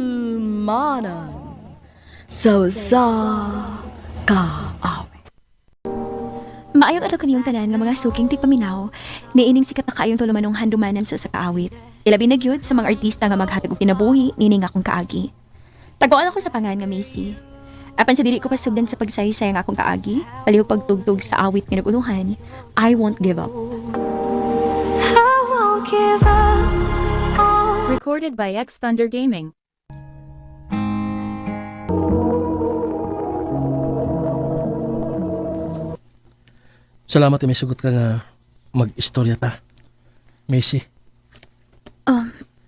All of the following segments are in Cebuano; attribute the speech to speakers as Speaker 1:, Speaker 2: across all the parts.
Speaker 1: Handumanan sa usa ka awit.
Speaker 2: Maayong adlaw kaniyong tanan nga mga suking tigpaminaw, niining sikat na kaayong tulumanong handumanan sa usa ka awit. Ilabi na gyud sa mga artista nga maghatag og kinabuhi nining akong kaagi. Taguan ako sa pangan nga Macy. Apan sa dili ko pasugdan sa pagsaysay ang akong kaagi, palihog pagtugtog sa awit nga nag-unuhan, I Won't Give Up.
Speaker 3: I won't give up on
Speaker 4: Recorded by X Thunder Gaming.
Speaker 5: Salamat may sugot ka nga mag-istorya ta. Macy,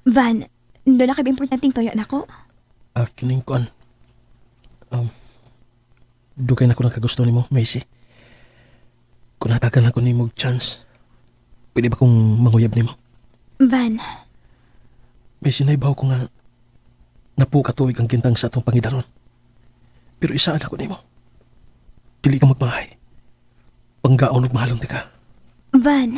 Speaker 2: Van, doon na kay importanteng toyo nako.
Speaker 5: Kining kuan. Um, dugay na ko nakagusto nimo, Macy. Kung natagan ako nimo og chance, pwede ba kong manguyab nimo?
Speaker 2: Van,
Speaker 5: Macy, naibaw ko nga napukatuig ang gintang sa atong pangidaron. Pero isaan ako nimo. Dili ka magmahay. Panggaon ug mahalong ti ka.
Speaker 2: Van.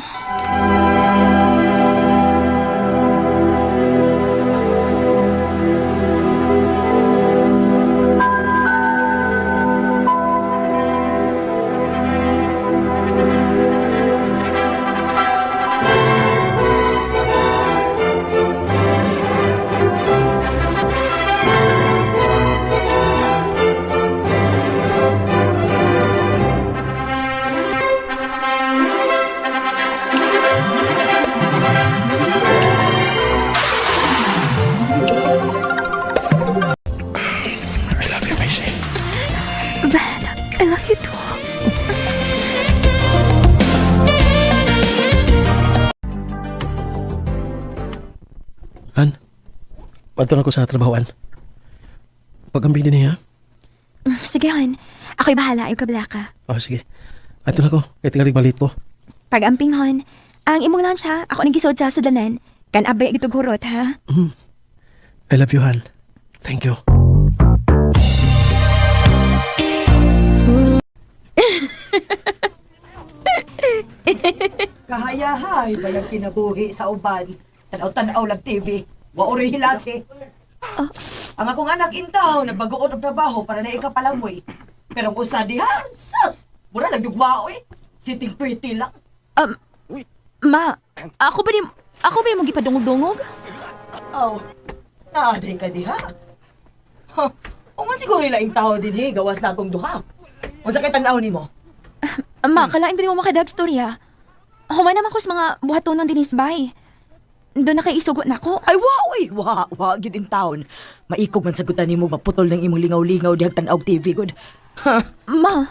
Speaker 5: I love you, Macy.
Speaker 2: Van, I love you too.
Speaker 5: Han, padto na ko sa trabahoan. Pagambing din niya.
Speaker 2: Sige, Han. Ako'y bahala. Ayaw kabla ka.
Speaker 5: Oh, sige. Ato na ko. Kaya tingalig malit ko.
Speaker 2: Pag-amping, Hon. Ang imong lunch, ha? Ako nang gisuod sa sudlanan. Kan abay gitug hurot, ha?
Speaker 5: I love you, Han. Thank you.
Speaker 6: Kahayahay bayang kinabuhi sa uban. Tanaw-tanaw lang TV. Wa ori hilasi. Ang akong anak intaw nagbagoon og trabaho para na ikapalamoy. Pero ang usa diha, sus, mura lang yugmao eh. Sitting pretty lang.
Speaker 2: Um, ma, ako ba ni... Ako ba yung gipadungog-dungog?
Speaker 6: Aw, naaday ka diha. Ha, uman siguro ila tao din eh, gawas na akong duha. Unsa kay tan-aw nimo?
Speaker 2: Ma, kalain ko di mo makadag storya. Human naman ko sa mga buhatonon dinis bay. Doon na kay isugot na ako.
Speaker 6: Ay, wa, uy, wa, wa, gid in town. Maikog man sagutan nimo maputol ng imong lingaw-lingaw dihag tan-aw TV gud. Ha.
Speaker 2: Ma,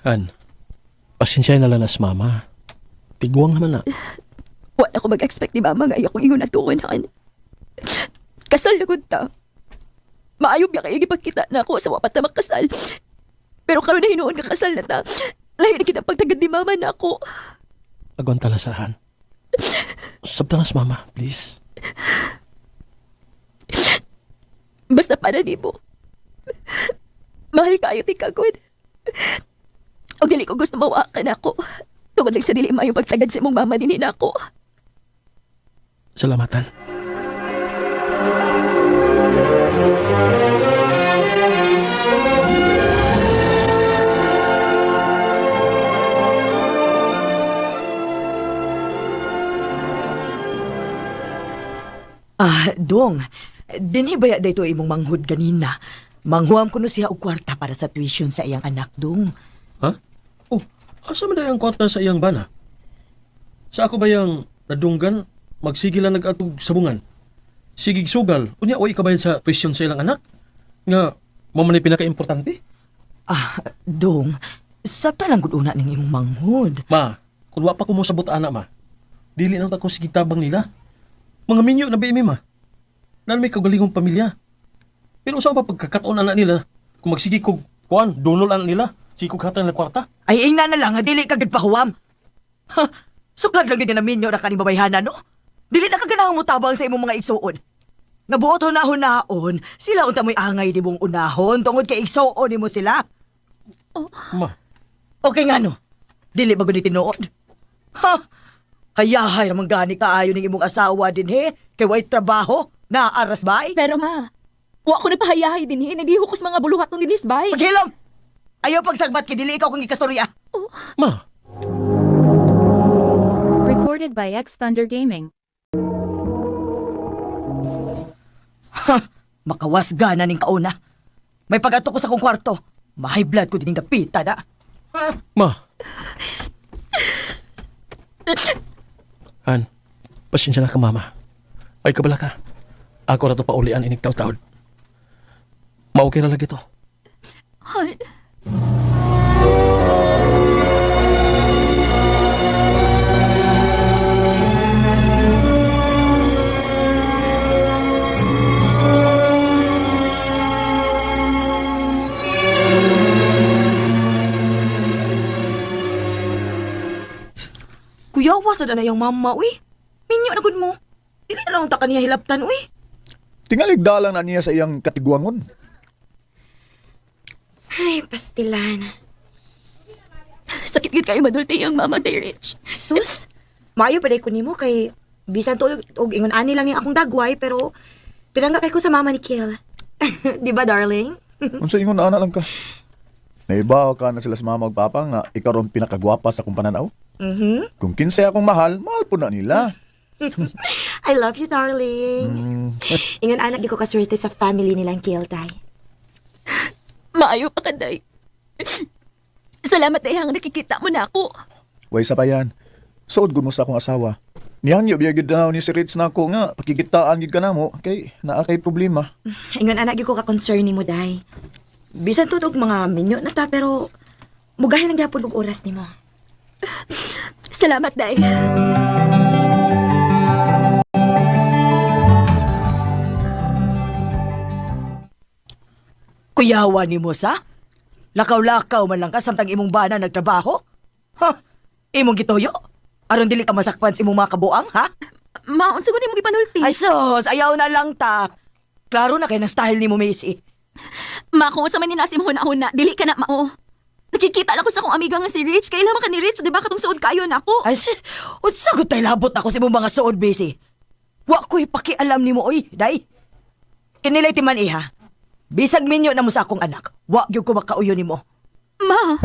Speaker 5: Han, pasensya na lang na sa mama. Tiguang naman na.
Speaker 2: wala ko mag-expect ni mama nga akong ingon atuon, Han. Kasal na gud ta. Maayo biya kayo gipagkita na ako sa wapat na makasal. Pero karon na hinuon nga kasal na ta. Lahi na kita pagtagad ni mama na ako.
Speaker 5: Agwanta lang sa Han. Sabta na sa mama, please.
Speaker 2: Basta para nimo. Mahal kayo ti kagod. O dili ko gusto mawakan ako. Tungod lang sa dili maayong pagtagad sa imong mama dinhi nako.
Speaker 5: Salamat, Han.
Speaker 6: Ah, dong. Dinhi baya dayto imong manghud ganina. Manghuam kuno siya og kwarta para sa tuition sa iyang anak, dong.
Speaker 5: Ha? Oh, asa man ang kwarta sa iyang bana? Sa ako ba yang nadunggan, magsige lang nag-atog sabungan? Sigig sugal, unya way kabayad sa tuition sa ilang anak? Nga, mo man ay pinaka-importante?
Speaker 6: Ah, dong. Sabta lang gud una ning imong manghud.
Speaker 5: Ma, kung wa pa ko mo sabot ana ma, dili na ta ko sige tabang nila. Mga minyo na ba ma? Lalo may kagalingong pamilya. Pero usa pa pagkakataon ana nila, kung magsige kog kuan, dunol ana nila, sige kog hatag nila kwarta.
Speaker 6: Ay ingna na lang nga dili ka gid pahuam. Ha, sukad lang gid nga naminyo ra kani babayhana no. Dili na ka ganahang motabang sa imong mga igsuon. Nga buot hunahon-naon, sila unta mo'y angay di mong unahon tungod kay igsuon nimo sila.
Speaker 5: Ma,
Speaker 6: Okay nga no. Dili ba gud ni tinuod? Ha! Hayahay ramang gani kaayo ning imong asawa din he. Kay way trabaho, naaras bay.
Speaker 2: Pero ma, wa ko nagpahayahay din eh. Nagdiho ko sa mga buluhaton dinis, bay.
Speaker 6: Paghilom! Ayaw pagsagbat kay dili ikaw kung gikastorya.
Speaker 5: Ma,
Speaker 4: Recorded by X Thunder Gaming.
Speaker 6: Ha! Makawas gana ning kauna. May pag-ato ko sa kong kwarto. Ma-high blood ko dining dapita na. Ha?
Speaker 5: ma. Han, pasensya na ka, mama. Ay, kabala ka. Ako ra to paulian inig taw-taod. Maukay ra lagi to.
Speaker 2: Han,
Speaker 6: Kuya, wasa na yung mama, uy. Minyo na gud mo. Dili na lang ta kaniya hilabtan, uy.
Speaker 7: Tingalig dalang na niya sa iyang katiguangon.
Speaker 3: Ay, pastilan.
Speaker 2: sakit gid kayo madulti ang mama day Rich.
Speaker 3: Sus, maayo pa ko nimo kay bisan to og ingon ani lang yung akong dagway pero pirangga kay ko sa mama ni Kiel. Di ba, darling?
Speaker 7: Unsa ingon na ana lang ka? Naibaw ka na sila sa mama ug papa nga ikaw ron pinakagwapa sa akong pananaw.
Speaker 3: Mhm.
Speaker 7: Kung kinsay akong mahal, mahal po na nila.
Speaker 3: I love you, darling. Ingon anak di ko kaswerte sa family nilang Kiel, tay.
Speaker 2: Maayo pa ka, day. Salamat day hang nakikita mo na ako.
Speaker 7: Way sa bayan. Suod gud mo sa akong asawa. Nihangyo biya gid na ni si Rich na ako nga pakikitaan gid ka namo kay naa kay problema.
Speaker 3: Ingon anak di ko ka-concern nimo, day. Bisan to og mga minyo na ta pero mugahin lang gyapon og oras nimo.
Speaker 2: Salamat, day.
Speaker 6: Kuyawa nimo sa? Lakaw-lakaw man lang ka samtang imong bana nagtrabaho? Ha? Imong gituyo? Aron dili ka masakpan sa imong mga kabuang, ha?
Speaker 2: Ma, unsa ko nimo gipanulti?
Speaker 6: Ay sus, ayaw na lang ta. Klaro na kay ng style nimo, Macy.
Speaker 2: Ma, kung unsa man ni nasa imong huna-huna, dili ka na mao. Nakikita lang ko sa akong amiga nga si Rich. Kailangan ka ni Rich, di ba? Katong suod kayo na ako.
Speaker 6: Ay, unsa gud tay labot ako sa imong mga suod, Macy. Wa ko'y pakialam nimo, oy, day. Kinilay ti man iha. Bisag minyo na mo sa akong anak. Wa gyud ko makauyo nimo.
Speaker 2: Ma!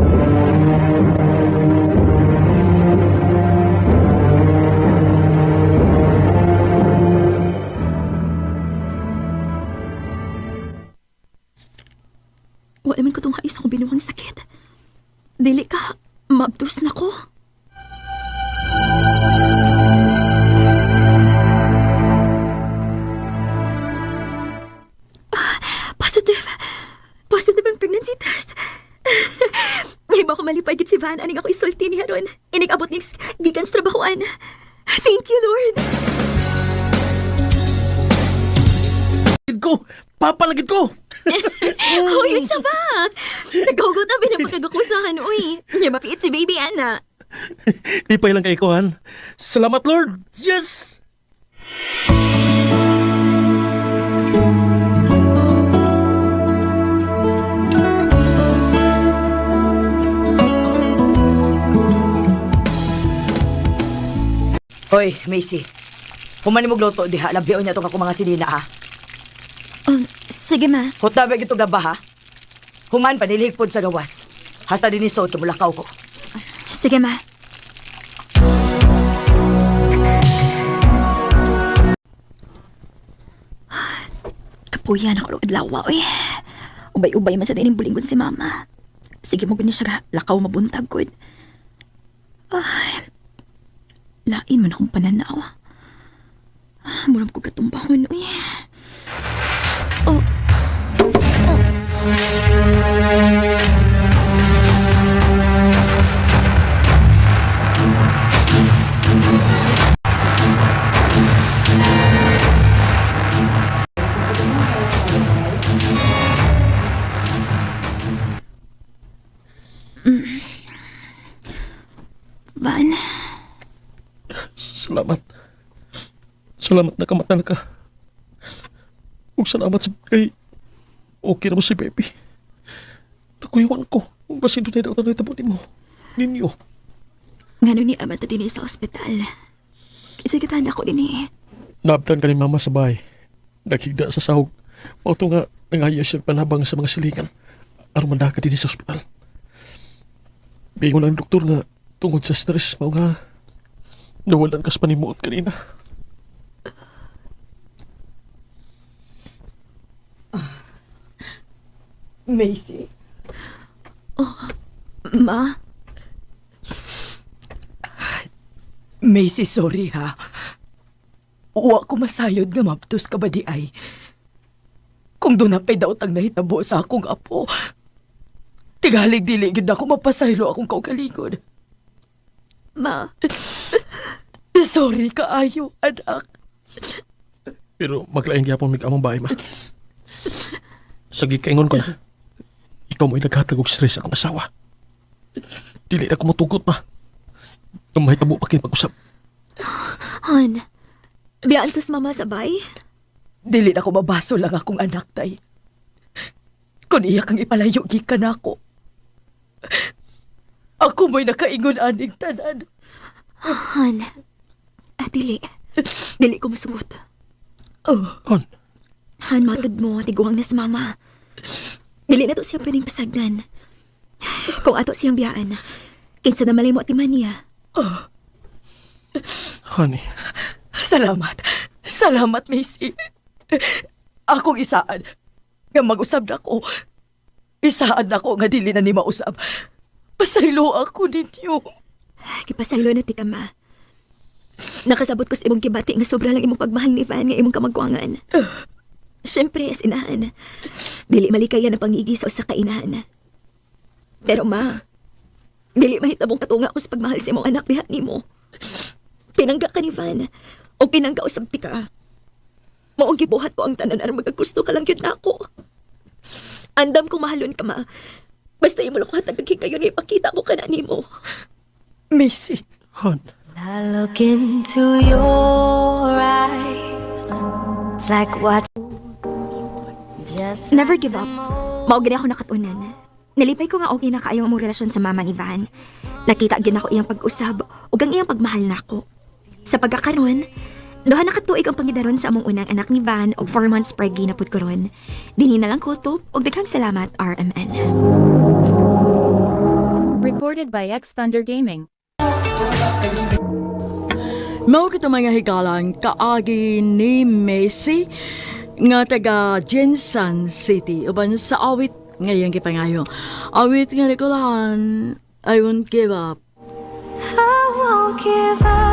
Speaker 2: Wala man ko tong hais akong binuhang sakit. Dili ka, mabdos na ko. Ah, positive. Positive ang pregnancy test. Iba ko malipay gid si Van aning ako isulti niya ron. Inig abot ni gikan sa trabahoan. Thank you, Lord.
Speaker 5: Gid ko! Papa na gid ko!
Speaker 2: Hoy, isa ba? Naghugot na binapagkagukusahan, uy. Nya mapiit si baby Ana.
Speaker 5: Lipay lang kay ko, Han. Salamat, Lord! Yes!
Speaker 6: Hoy, Macy. Human nimo luto diha, labion niya tong ako mga sinina ha.
Speaker 2: Sige, ma.
Speaker 6: Huta ba gitong laba ha? Human panilhig pod sa gawas. Hasta dinhi suod tumulakaw ko.
Speaker 2: Sige, ma. Kapuya na ko adlaw, oy. Ubay-ubay man sa dining bulingon si mama. Sige mo gani siya ga, lakaw mabuntag gud. Ay, lain man akong pananaw. Ah, murag ko katumbahon, uy. Oh, Van,
Speaker 5: Salamat. Salamat na kamatan ka. Ug salamat sa kay okay na mo si baby. Nakuyawan ko. Basin doon na daw mo. Ninyo.
Speaker 2: Ngano ni ama ta dinhi sa ospital? Kinsa gitahan ako dinhi?
Speaker 5: Naabtan ka ni mama sa bahay. Naghigda sa sahog. Mao to nga nangayo siya panabang sa mga silingan. Aron madaka dinhi sa ospital. Bingon ang doktor nga tungod sa stress mao nga nawalan kas panimuot kanina.
Speaker 6: Macy.
Speaker 2: Ma,
Speaker 6: Macy, sorry ha. Wa ko masayod nga mabtos ka ba di ay. Kung doon na pa'y daot ang nahitabo sa akong apo, tigalig dili gid ako mapasaylo akong kaugalingon.
Speaker 2: Ma,
Speaker 6: Sorry kaayo, anak.
Speaker 5: Pero maglain gyapon mig among bahay ma. Sa gikaingon ko na. Ikaw mo'y naghatag og stress akong asawa. Dili na ko motugot ma. Kung mahitabo pa kini pag-usap.
Speaker 2: Han, biyaan tos mama sa bay?
Speaker 6: Dili na ko mabaso lang akong anak, tay. Kung iya kang ipalayo, gikan ako. Ako mo'y nakaingon aning tanan.
Speaker 2: Han, dili. Dili ko masugot.
Speaker 6: Oh,
Speaker 5: Hon,
Speaker 2: Han, matod mo, tiguang na si mama. Dili na to siya pwedeng pasagdan. Kung ato siyang biyaan, kinsa na malay mo at niya.
Speaker 5: honey.
Speaker 6: Salamat. Salamat, Macy. Akong isaan. Nga mag-usab na ko. Isaan na ko nga dili na ni mausab. Pasaylo ako ninyo.
Speaker 2: Gipasaylo na ti ka, ma. Nakasabot ko sa imong kibati nga sobra lang imong pagmahal ni Van nga imong kamagwangan. Siyempre, as inahan. Dili malikayan ang pangigi sa usa ka inahan. Pero ma, dili mahitabong katunga ko sa pagmahal sa imong anak diha nimo. Pinangga ka ni Van, o pinangga usab ti ka. Maong gibuhat ko ang tanan aron magagusto ka lang gyud nako. Andam kong mahalon ka, ma. Basta imo lang ko hatag kayo nga ipakita ko kana nimo.
Speaker 6: Macy.
Speaker 5: Hon,
Speaker 8: I look into your eyes. It's like watching just
Speaker 2: Never give up. Mao gani ako nakatunan. Nalipay ko nga okay na kaayo ang among relasyon sa mama ni Van. Nakita gyud nako iyang pag-usab ug ang iyang pagmahal nako. Sa pagkakaron, duha na ka tuig ang pangidaron sa among unang anak ni Van og 4 months preggy na pud karon. Dinhi na lang kutob ug daghang salamat, RMN.
Speaker 4: Recorded by X Thunder Gaming.
Speaker 9: Mao kito mga higalang kaagi ni Messi nga taga Jensan City uban sa awit ngayong gipangayo. Awit nga nikulahan, I Won't Give Up.
Speaker 8: I won't give up.